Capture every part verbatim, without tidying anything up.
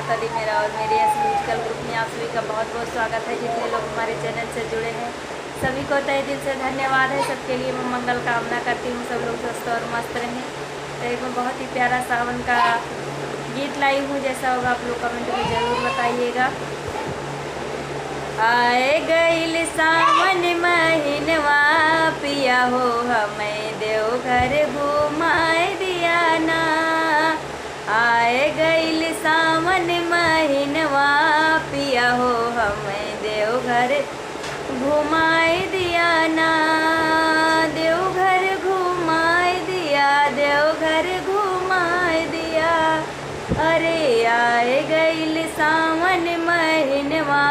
कली मेरा और मेरे यस म्यूजिकल ग्रुप में आप सभी का बहुत बहुत स्वागत है। जितने लोग हमारे चैनल से जुड़े हैं, सभी को तहे दिल से धन्यवाद है। सबके लिए मैं मंगल कामना करती हूँ, सब लोग स्वस्थ और मस्त रहें। तो एक मैं बहुत ही प्यारा सावन का गीत लाई हूँ, जैसा होगा आप लोग कमेंट में ज़रूर बताइएगा। आए गइल सावन महीनवा, पिया हो हमें देवघर घुमाए दिया ना। आए गइल सावन महीनवा, पिया हो हमें देवघर घुमाए दिया ना। देवघर घुमाए दिया, देवघर घुमाए दिया। अरे आए गइल सावन महीनवा,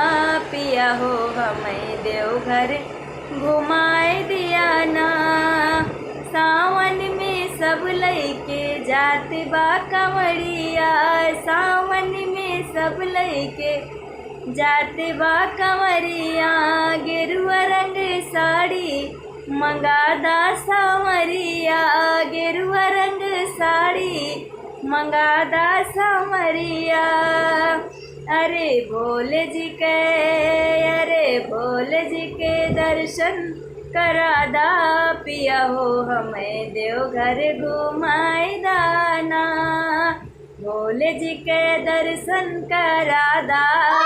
पिया हो हमें देवघर घुमाए दिया ना। सावन में सब लइके जात बा कंवरिया, सावन में सब लइके जात बा कंवरिया। गेरुआ रंग साड़ी मंगादा सांवरिया, गेरुआ रंग साड़ी मंगादा सांवरिया। अरे भोले जी के, अरे भोले जी के दर्शन करादा, पिया हो हमें देवघर घुमाए दाना। भोले जी के दर्शन करादा,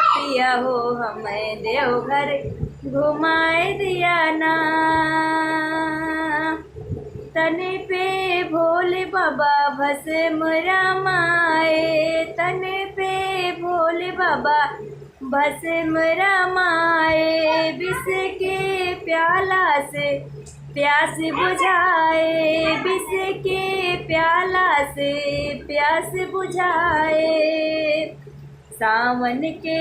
पिया हो हमें देवघर घुमाए दिया ना। तने पे भोले बाबा भस्म रमाए, तने पे भोले बाबा भस्म रमाए। विष के प्याला से प्यास बुझाए, विष के प्याला से प्यास बुझाए। सावन के,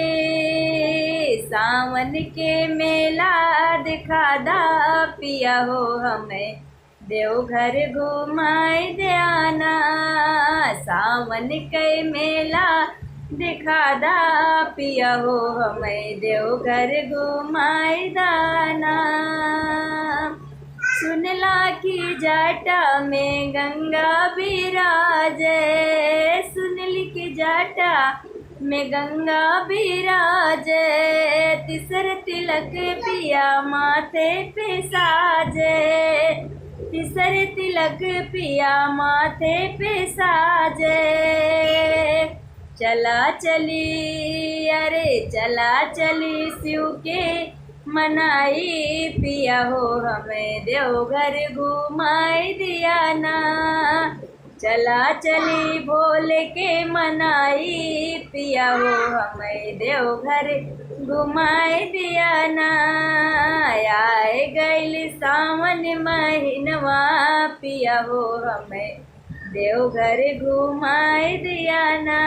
सावन के मेला दिखादा, पिया हो हमें देवघर घुमाए दिया ना। सावन के मेला दिखादा, पिया हो हमें देवघर घुमाए दाना। सुनला की जाटा में गंगा विराजे, सुनली की जाटा में गंगा विराजे। तीसर तिलक पिया माथे पे साजे, तीसर तिलक पिया माथे पे साजे। चला चली, अरे चला चली शिव के मनाई, पिया हो हमें देवघर घुमाए दिया ना। चला चली भोले के मनाई, पिया हो हमें देवघर घुमाए दिया ना। आए गइल सावन महीनवा, पिया हो हमें देवघर घुमाए दिया ना।